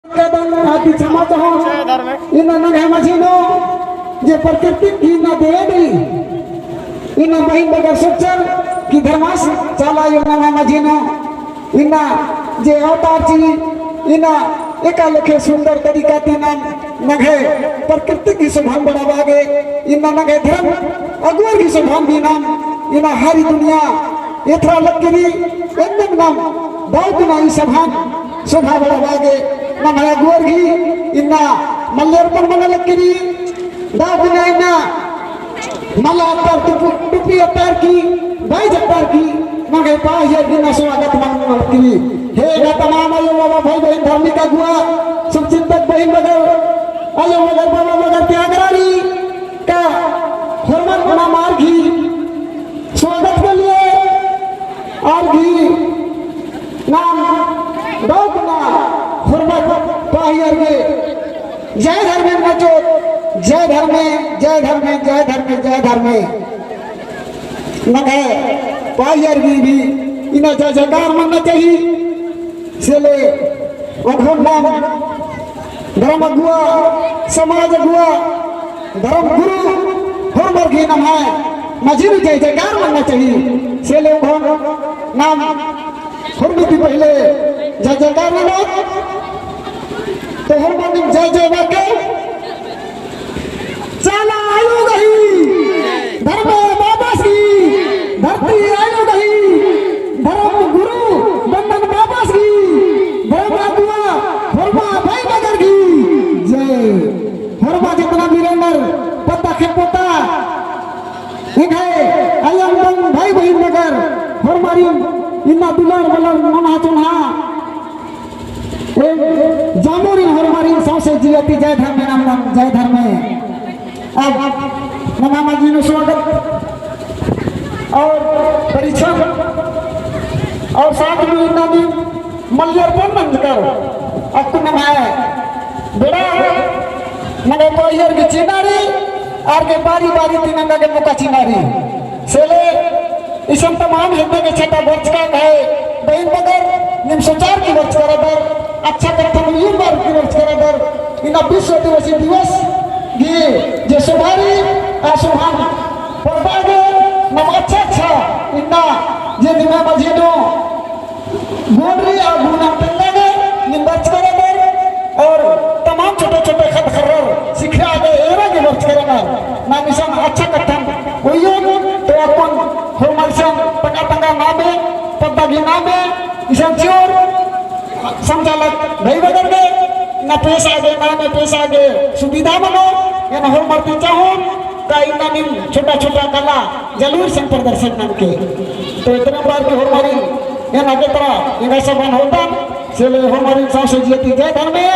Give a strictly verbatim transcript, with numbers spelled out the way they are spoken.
कदम आदि समाज हो, इन्ना नंग्है मझी नू जे प्रकृति की इन्ना देवी, इन्ना बहिन बगर सोचर की धर्मास चाला आयो नंग्है मझी नू, इन्ना जे अवतार ची, इन्ना एका लेखे सुंदर तरीका ती नाम नंग्है प्रकृति की शोभान बढ़ाबआ गे, इन्ना नंग्है धर्म अगुवर की शोभान भी नाम, इन्ना हारी दुनिया एथरा लक्करी, एकदम नाम बहुत ना ई शोभान शोभा बढ़ाबआ गे नम्है अगुवर गही इन्ना मल्यार्पण मना लक्करी। दव गुना इन्ना मला अत्तर टुपु-, टुपी अत्तर की, बाइज अत्तर की, नम्है पाहियर गही इन्ना स्वागत मना लक्करी। हे गा तमाम आयो बाबा भाई बहिन धार्मिक अगुवा, शुभचिंतक बहिन बगर, आयो बगर बाबा बगर त्यागरा रई का होरमर नाम आर गही स्वागत के लिए आर गही नाम दव गुना होरमर पाहियर गे जय धर्मे मचो, जय धर्मे, जय धर्मे, जय धर्मे, जय धर्मे। नंग्है पाहियर गही भी इन्ना जय जयकार मन्ना चाही। से ले ओखोन नाम धर्म अगुवा, समाज अगुवा, धर्म गुरु, होरमर गही नम्है मझी नू जय जयकार मन्ना चाही। से ले ओखोन नाम होरमी ती पहिले जय जयकार मनो। तो होरमर नीम जय जय बअके। चाला आयो गही, धर्म बाबस गही, धरती आयो गही, धर्म गुरु बंदन बाबस गही, धर्म अगुवा होरमा भाई बगर गही जय। होरमा जेतना भी रअनर पद्दा खेप्पा ता, एंग्है अयंग बंग भाई बहिन बगर होरमारिन इन्ना दुलार मलर नम्है चोन्हा ए, जामोरी होरमारिन सौंसे जिया ती जय धर्मे नाम नाम जय धर्मे। अब नम्है मझी नू स्वागत और परीक्षण और साथ में इन्ना नीम मल्यार्पण मंजकर अक्कु नम्है बेड़ा नम्है पाहियर गही चिन्हारी आर गे बारी बारी ती नंगा गे मोका चिन्हारी। से ले इसन तमाम हेद्दे गे छटा बरचका है, बहिन बगर, नीम सोचार की बरचका रअदर, अच्छा कत्थन उइय्यम बअर की बरचका रअदर, इन्ना विश्व आदिवासी दिवस गही जे शोभा रई, आ शोभान पड़बआ गे, नाम अच्छा अच्छा, इन्ना जे दिमा मझी नू, गोंडरी और गुना तेंगा गे, नीम बरचका रअदर, और तमाम छोटे छोटे खद्द खर्रर, सिखा गे, एरा गे बरचका रअनर, नाम इसन अच्छा कत्थन उइय्यम, तो अक्कुन होरमर इसन तंगआ तंगआ नामे, पद्दा गही नामे, इसन चिओर संचालक भाई बगर गे, ना पैसा गे, नामे पैसा गे, सुविधा मनो, एन होरमर ती चाहोन, का इन्ना नीम छोटा छोटा कला, जलूर संग प्रदर्शन ननके। तो इतना बार की होरमारिन, एन आगे तरा, एंग्है सभान होतन, से ले होरमारिन सौंसे जिया ती जय धर्मे।